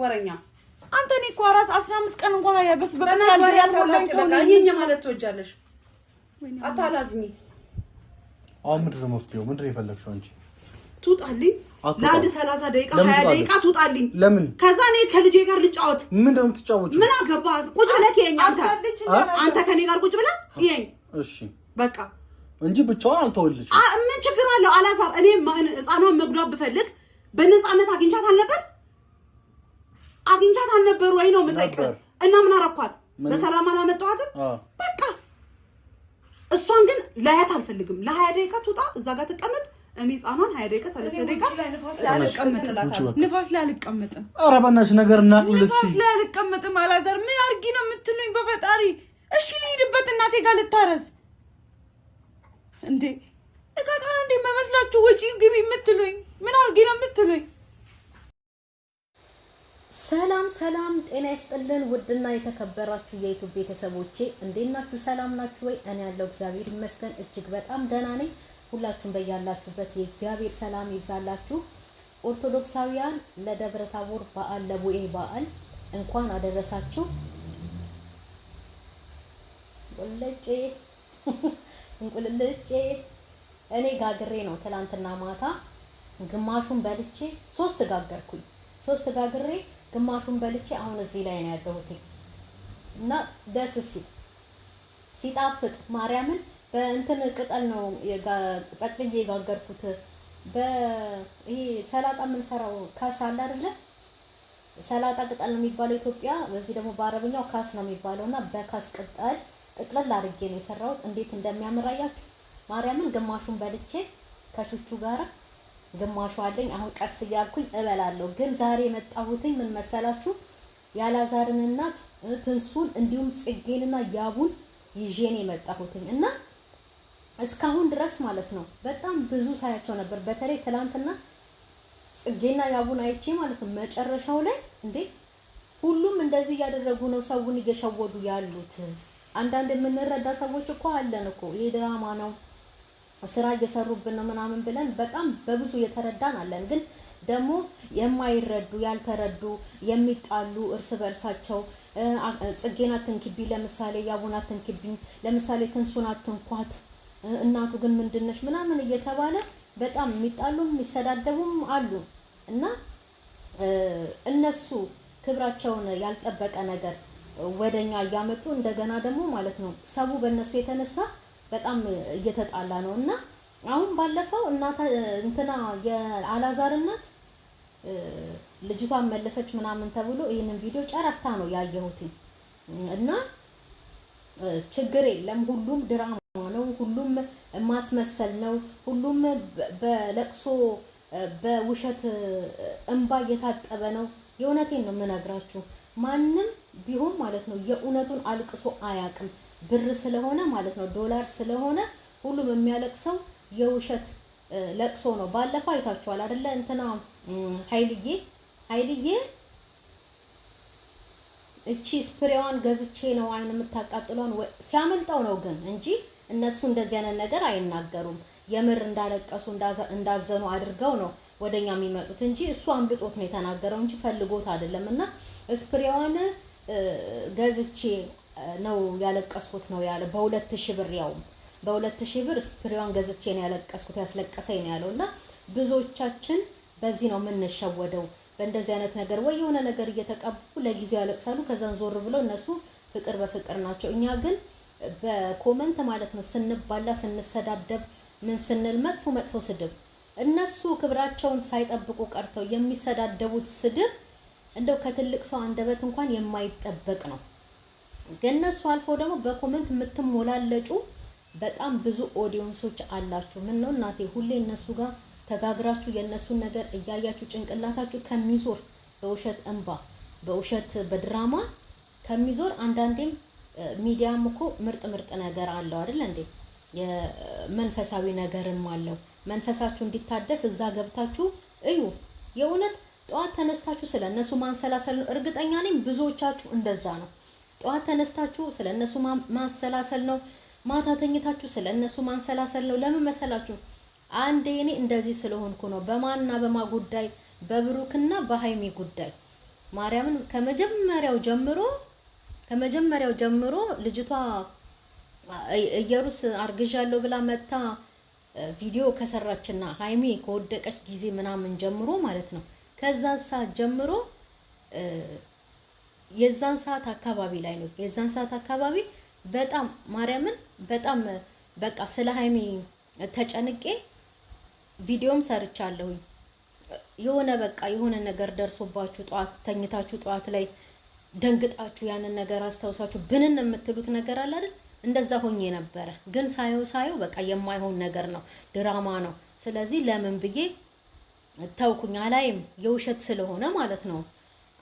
ወረኛ አንተ እኔ እኮ አራስ 15 ቀን እንኳን ያበስ በእናትህ ወሬ ያልሞላኝ ሰው አታላጭ። በቃ ነኝ። እኝኝ ማለት ትወጃለሽ። አታላዝኝ። አሁን ምንድን ነው መፍትሄው? ምንድን ነው የፈለግሽው አንቺ? ትውጣልኝ። አትወጣም። ለአንድ 30 ደቂቃ ለምን 20 ትውጣለች? ደቂቃ ትውጣልኝ። ለምን? ከዛ እኔ ከልጄ ጋር ልጫወት። ምንድን ነው የምትጫወቺው? ምን አገባህ? ቁጭ ብለህ ይኸኝ አንተ። አታልች እንጂ አንተ ከኔ ጋር ቁጭ ብለህ ይኸኝ። እሺ በቃ እንጂ ብቻዋን አልተወልሽም። ምን ችግር አለው አላዛር? እኔ ህፃኗን መጉዳት ብፈልግ በነፃነት አግኝቻት አልነበር? አግኝቻት አልነበር ወይ ነው የምጠይቅህ። ነበር። እና ምን አረኳት? ምን? በሰላም አላመጣኋትም? አዎ። በቃ እሷን ግን ላያት አልፈልግም። ለ20 ደቂቃ ትውጣ፣ እዛ ጋር ትቀመጥ። እኔ ህፃኗን 20 ደቂቃ 30 እኔ ደቂቃ ውጪ ላይ ንፋስ ላይ አልቀመጥም። ውጪ በቃ። ንፋስ ላይ አልቀመጥም። ኧረ በእናትሽ ነገር እናቅልል እስኪ። ንፋስ ላይ አልቀመጥም። አላዛር ምን አድርጊ ነው የምትሉኝ? በፈጣሪ እሺ ልሂድበት እናቴ ጋር ልታረስ እንዴ? እቃ እቃ ነው እንዴ መመስላችሁ? ወጪ ግቢ የምትሉኝ ምን አድርጊ ነው የምትሉኝ? ሰላም ሰላም፣ ጤና ይስጥልን ውድና የተከበራችሁ የ YouTube ቤተሰቦቼ እንዴት ናችሁ? ሰላም ናችሁ ወይ? እኔ ያለው እግዚአብሔር ይመስገን እጅግ በጣም ደህና ነኝ። ሁላችሁም በያላችሁበት የእግዚአብሔር ሰላም ይብዛላችሁ። ኦርቶዶክሳውያን ለደብረ ታቦር በዓል ለቡኤ በዓል እንኳን አደረሳችሁ። ወለጬ እንቁልልጬ እኔ ጋግሬ ነው ትላንትና ማታ ግማሹን በልቼ ሶስት ጋገርኩኝ። ሶስት ጋግሬ ግማሹን በልቼ አሁን እዚህ ላይ ነው ያለሁት እና ደስ ሲል ሲጣፍጥ ማርያምን በእንትን ቅጠል ነው ጠቅልዬ የጋገርኩት። በይሄ ሰላጣ የምንሰራው ካስ አለ አይደለ? ሰላጣ ቅጠል ነው የሚባለው ኢትዮጵያ። በዚህ ደግሞ በአረብኛው ካስ ነው የሚባለው እና በካስ ቅጠል ጥቅልል አድርጌ ነው የሰራሁት። እንዴት እንደሚያምር አያችሁ። ማርያምን ግማሹን በልቼ ከቹቹ ጋራ ግማሹ አለኝ። አሁን ቀስ እያልኩኝ እበላለሁ። ግን ዛሬ የመጣሁትኝ ምን መሰላችሁ? የአላዛርን እናት ትንሱን እንዲሁም ጽጌንና ያቡን ይዤ ነው የመጣሁትኝ እና እስካሁን ድረስ ማለት ነው በጣም ብዙ ሳያቸው ነበር። በተለይ ትላንትና ጽጌና ያቡን አይቼ ማለት ነው መጨረሻው ላይ እንዴ ሁሉም እንደዚህ እያደረጉ ነው ሰውን እየሸወዱ ያሉት። አንዳንድ የምንረዳ ሰዎች እኮ አለን እኮ ይሄ ድራማ ነው ስራ እየሰሩብን ነው ምናምን ብለን በጣም በብዙ እየተረዳን አለን። ግን ደግሞ የማይረዱ ያልተረዱ የሚጣሉ እርስ በእርሳቸው ጽጌን አትንኪብኝ፣ ለምሳሌ ያቡን አትንኪብኝ፣ ለምሳሌ ትንሱን አትንኳት፣ እናቱ ግን ምንድነሽ ምናምን እየተባለ በጣም የሚጣሉም የሚሰዳደቡም አሉ እና እነሱ ክብራቸውን ያልጠበቀ ነገር ወደኛ እያመጡ እንደገና ደግሞ ማለት ነው ሰቡ በእነሱ የተነሳ በጣም እየተጣላ ነው እና አሁን ባለፈው እናታ እንትና የአላዛር እናት ልጅቷን መለሰች ምናምን ተብሎ ይህንን ቪዲዮ ጨረፍታ ነው ያየሁት እና ችግር የለም ሁሉም ድራማ ነው፣ ሁሉም ማስመሰል ነው፣ ሁሉም በለቅሶ በውሸት እንባ እየታጠበ ነው። የእውነቴን ነው የምነግራችሁ። ማንም ቢሆን ማለት ነው የእውነቱን አልቅሶ አያውቅም። ብር ስለሆነ ማለት ነው ዶላር ስለሆነ ሁሉም የሚያለቅሰው የውሸት ለቅሶ ነው። ባለፈው አይታችኋል አይደለ? እንትና ኃይልዬ ኃይልዬ እቺ ስፕሬዋን ገዝቼ ነው አይን የምታቃጥለውን ሲያመልጠው ነው ግን እንጂ እነሱ እንደዚህ አይነት ነገር አይናገሩም። የምር እንዳለቀሱ እንዳዘኑ አድርገው ነው ወደኛ የሚመጡት እንጂ እሱ አምልጦት ነው የተናገረው እንጂ ፈልጎት አይደለም። እና ስፕሬዋን ገዝቼ ነው ያለቀስኩት ነው ያለ በ2000 ብር ያውም በ2000 ብር ስፕሬዋን ገዝቼ ነው ያለቀስኩት ያስለቀሰኝ ነው ያለው። እና ብዙዎቻችን በዚህ ነው የምንሸወደው። በእንደዚህ አይነት ነገር ወይ የሆነ ነገር እየተቀቡ ለጊዜው ያለቅሳሉ። ከዛን ዞር ብለው እነሱ ፍቅር በፍቅር ናቸው። እኛ ግን በ comment ማለት ነው ስንባላ፣ ስንሰዳደብ፣ ምን ስንል መጥፎ መጥፎ ስድብ እነሱ ክብራቸውን ሳይጠብቁ ቀርተው የሚሰዳደቡት ስድብ እንደው ከትልቅ ሰው አንደበት እንኳን የማይጠበቅ ነው። ከእነሱ አልፎ ደግሞ በ comment የምትሞላለጩ በጣም ብዙ audience ኦች አላችሁ። ምን ነው እናቴ ሁሌ እነሱ ጋር ተጋግራችሁ የእነሱን ነገር እያያችሁ ጭንቅላታችሁ ከሚዞር በውሸት እንባ በውሸት በድራማ ከሚዞር አንዳንዴም ሚዲያም እኮ ምርጥ ምርጥ ነገር አለው አይደል እንዴ? የመንፈሳዊ ነገርም አለው። መንፈሳችሁ እንዲታደስ እዛ ገብታችሁ እዩ። የእውነት ጠዋት ተነስታችሁ ስለ እነሱ ማንሰላሰል ነው። እርግጠኛ ነኝ ብዙዎቻችሁ እንደዛ ነው። ጠዋት ተነስታችሁ ስለ እነሱ ማሰላሰል ነው። ማታ ተኝታችሁ ስለ እነሱ ማንሰላሰል ነው። ለምን መሰላችሁ? አንዴ እኔ እንደዚህ ስለሆንኩ ነው። በማና በማ ጉዳይ በብሩክና በሀይሚ ጉዳይ ማርያምን ከመጀመሪያው ጀምሮ ልጅቷ እየሩስ አርግዣለሁ ብላ መታ ቪዲዮ ከሰራችና ሀይሚ ከወደቀች ጊዜ ምናምን ጀምሮ ማለት ነው፣ ከዛን ሰዓት ጀምሮ፣ የዛን ሰዓት አካባቢ ላይ ነው። የዛን ሰዓት አካባቢ በጣም ማርያምን በጣም በቃ ስለ ሀይሚ ተጨንቄ ቪዲዮም ሰርቻለሁኝ። የሆነ በቃ የሆነ ነገር ደርሶባችሁ ጠዋት ተኝታችሁ ጠዋት ላይ ደንግጣችሁ ያንን ነገር አስታውሳችሁ ብንን የምትሉት ነገር አለ አይደል? እንደዛ ሆኜ ነበረ። ግን ሳየው ሳየው በቃ የማይሆን ነገር ነው፣ ድራማ ነው። ስለዚህ ለምን ብዬ ተውኩኝ። አላይም፣ የውሸት ስለሆነ ማለት ነው።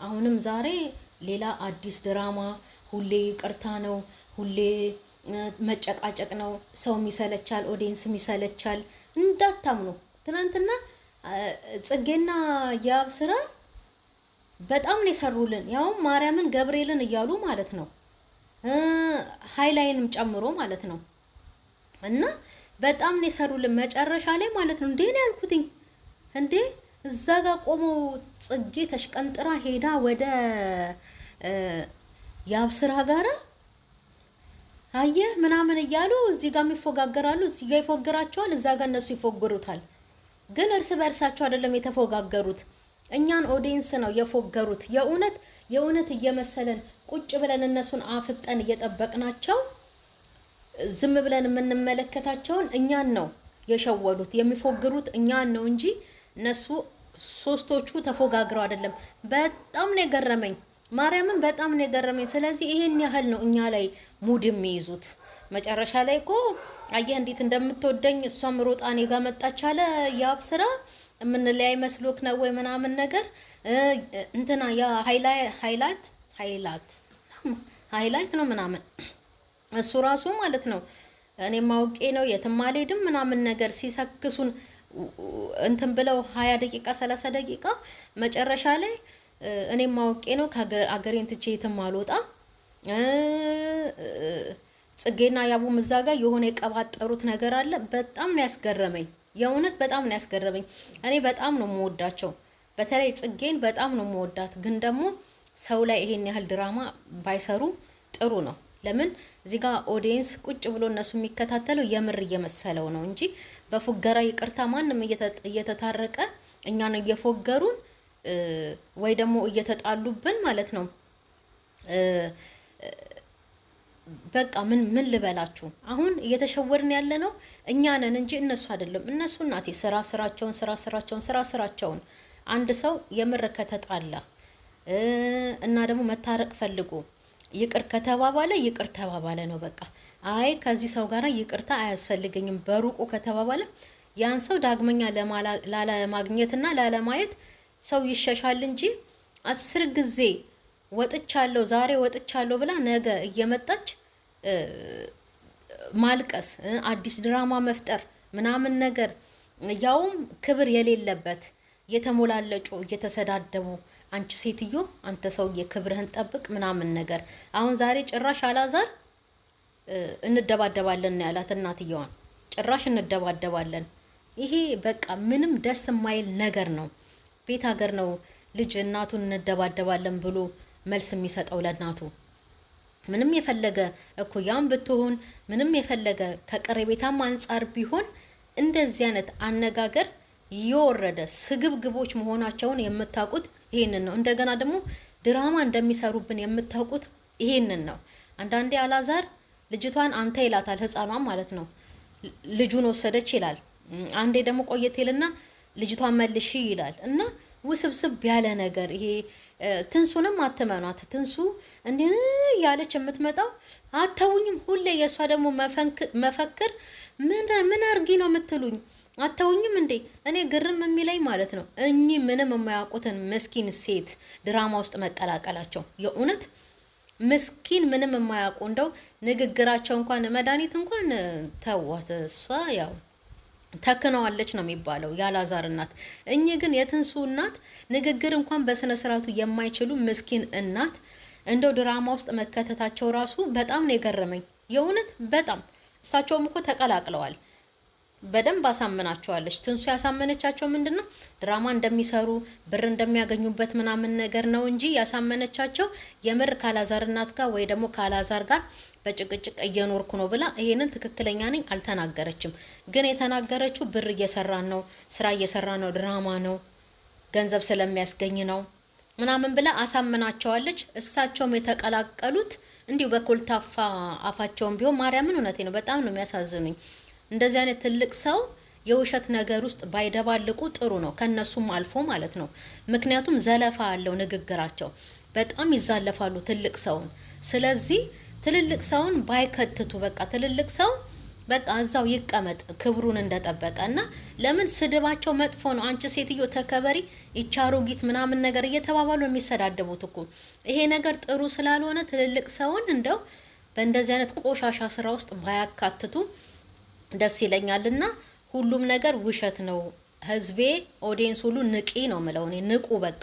አሁንም ዛሬ ሌላ አዲስ ድራማ፣ ሁሌ ይቅርታ ነው፣ ሁሌ መጨቃጨቅ ነው። ሰውም ይሰለቻል፣ audience ም ይሰለቻል። እንዳታምኑ፣ ትናንትና ጽጌና የአብስራ በጣም ነው የሰሩልን። ያውም ማርያምን ገብርኤልን እያሉ ማለት ነው፣ ሃይላይንም ጨምሮ ማለት ነው። እና በጣም ነው የሰሩልን መጨረሻ ላይ ማለት ነው። እንዴ ነው ያልኩትኝ፣ እንዴ እዛ ጋር ቆሞ ጽጌ ተሽቀንጥራ ሄዳ ወደ የአብስራ ጋራ አየህ ምናምን እያሉ እዚህ ጋር ይፎጋገራሉ፣ እዚህ ጋር ይፎግራቸዋል፣ እዛ ጋር እነሱ ይፎግሩታል። ግን እርስ በእርሳቸው አይደለም የተፎጋገሩት፣ እኛን audience ነው የፎገሩት። የእውነት የእውነት እየመሰለን ቁጭ ብለን እነሱን አፍጠን እየጠበቅናቸው ዝም ብለን የምንመለከታቸውን እኛን ነው የሸወዱት። የሚፎግሩት እኛን ነው እንጂ እነሱ ሶስቶቹ ተፎጋግረው አይደለም። በጣም ነው የገረመኝ፣ ማርያምን በጣም ነው የገረመኝ። ስለዚህ ይሄን ያህል ነው እኛ ላይ ሙድ የሚይዙት። መጨረሻ ላይ እኮ አየህ እንዴት እንደምትወደኝ፣ እሷም ሮጣ እኔ ጋር መጣች አለ የአብስራ፣ የምንለያይ መስሎክ ነው ወይ ምናምን ነገር። እንትና ያ ሃይላት ሃይላት ሃይላይት ነው ምናምን እሱ ራሱ ማለት ነው፣ እኔም አውቄ ነው የትም አልሄድም ምናምን ነገር ሲሰክሱን እንትን ብለው 20 ደቂቃ 30 ደቂቃ፣ መጨረሻ ላይ እኔም አውቄ ነው አገሬን ትቼ የትም አልወጣም። ጽጌና ያቡም እዛ ጋር የሆነ የቀባጠሩት ነገር አለ። በጣም ነው ያስገረመኝ። የእውነት በጣም ነው ያስገረመኝ። እኔ በጣም ነው የምወዳቸው። በተለይ ጽጌን በጣም ነው የምወዳት። ግን ደግሞ ሰው ላይ ይሄን ያህል ድራማ ባይሰሩ ጥሩ ነው። ለምን እዚህ ጋር audience ቁጭ ብሎ እነሱ የሚከታተለው የምር እየመሰለው ነው እንጂ በፉገራ ይቅርታ ማንም እየተታረቀ እኛን እየፎገሩን ወይ ደግሞ እየተጣሉብን ማለት ነው። በቃ ምን ምን ልበላችሁ፣ አሁን እየተሸወድን ያለ ነው እኛ ነን እንጂ እነሱ አይደለም። እነሱ እናቴ ስራ ስራቸውን፣ ስራ ስራቸውን፣ ስራ ስራቸውን። አንድ ሰው የምር ከተጣላ እና ደግሞ መታረቅ ፈልጎ ይቅር ከተባባለ ይቅር ተባባለ ነው በቃ። አይ ከዚህ ሰው ጋር ይቅርታ አያስፈልገኝም በሩቁ ከተባባለ ያን ሰው ዳግመኛ ላለማግኘትና ላለማየት ሰው ይሸሻል እንጂ 10 ጊዜ ወጥቻለሁ፣ ዛሬ ወጥቻለሁ ብላ ነገ እየመጣች ማልቀስ፣ አዲስ ድራማ መፍጠር ምናምን ነገር፣ ያውም ክብር የሌለበት፣ እየተሞላለጩ እየተሰዳደቡ፣ አንቺ ሴትዮ፣ አንተ ሰውዬ ክብርህን ጠብቅ ምናምን ነገር። አሁን ዛሬ ጭራሽ አላዛር እንደባደባለን ነው ያላት እናትየዋን። ጭራሽ እንደባደባለን። ይሄ በቃ ምንም ደስ የማይል ነገር ነው። ቤት ሀገር ነው ልጅ እናቱን እንደባደባለን ብሎ መልስ የሚሰጠው ለእናቱ? ምንም የፈለገ እኩያም ብትሆን፣ ምንም የፈለገ ከቀረቤታም አንጻር ቢሆን እንደዚህ አይነት አነጋገር የወረደ ስግብግቦች መሆናቸውን የምታውቁት ይሄንን ነው። እንደገና ደግሞ ድራማ እንደሚሰሩብን የምታውቁት ይሄንን ነው። አንዳንዴ አላዛር ልጅቷን አንተ ይላታል፣ ህፃኗን ማለት ነው። ልጁን ወሰደች ይላል። አንዴ ደግሞ ቆየት ይልና ልጅቷን መልሺ ይላል። እና ውስብስብ ያለ ነገር ይሄ። ትንሱንም አትመኗት። ትንሱ እንዲህ ያለች የምትመጣው አተውኝም። ሁሌ የእሷ ደግሞ መፈክር ምን ምን አርጊ ነው የምትሉኝ? አተውኝም እንዴ? እኔ ግርም የሚለኝ ማለት ነው እኚህ ምንም የማያውቁትን ምስኪን ሴት ድራማ ውስጥ መቀላቀላቸው። የእውነት ምስኪን ምንም የማያውቁ፣ እንደው ንግግራቸው እንኳን፣ መድኃኒት እንኳን ተዋት፣ እሷ ያው ተክነዋለች ነው የሚባለው የአላዛር እናት። እኚህ ግን የትንሱ እናት ንግግር እንኳን በስነ ስርዓቱ የማይችሉ ምስኪን እናት እንደው ድራማ ውስጥ መከተታቸው ራሱ በጣም ነው የገረመኝ። የእውነት በጣም። እሳቸውም እኮ ተቀላቅለዋል። በደንብ አሳምናቸዋለች። ትንሱ ያሳመነቻቸው ምንድን ነው ድራማ እንደሚሰሩ ብር እንደሚያገኙበት ምናምን ነገር ነው እንጂ ያሳመነቻቸው የምር ካላዛር እናት ጋር ወይ ደግሞ ካላዛር ጋር በጭቅጭቅ እየኖርኩ ነው ብላ ይሄንን ትክክለኛ ነኝ አልተናገረችም። ግን የተናገረችው ብር እየሰራን ነው፣ ስራ እየሰራ ነው፣ ድራማ ነው፣ ገንዘብ ስለሚያስገኝ ነው ምናምን ብላ አሳምናቸዋለች። እሳቸውም የተቀላቀሉት እንዲሁ በኮልታፋ አፋቸውም ቢሆን ማርያምን፣ እውነቴ ነው፣ በጣም ነው የሚያሳዝኑኝ። እንደዚህ አይነት ትልቅ ሰው የውሸት ነገር ውስጥ ባይደባልቁ ጥሩ ነው፣ ከነሱም አልፎ ማለት ነው። ምክንያቱም ዘለፋ አለው ንግግራቸው፣ በጣም ይዛለፋሉ ትልቅ ሰውን። ስለዚህ ትልልቅ ሰውን ባይከትቱ፣ በቃ ትልልቅ ሰው በቃ እዛው ይቀመጥ ክብሩን እንደጠበቀ እና ለምን ስድባቸው መጥፎ ነው። አንቺ ሴትዮ ተከበሪ፣ ይቺ አሮጊት ምናምን ነገር እየተባባሉ የሚሰዳደቡት እኮ ይሄ ነገር ጥሩ ስላልሆነ ትልልቅ ሰውን እንደው በእንደዚህ አይነት ቆሻሻ ስራ ውስጥ ባያካትቱ ደስ ይለኛል። እና ሁሉም ነገር ውሸት ነው። ህዝቤ audience ሁሉ ንቂ ነው ምለው እኔ፣ ንቁ በቃ።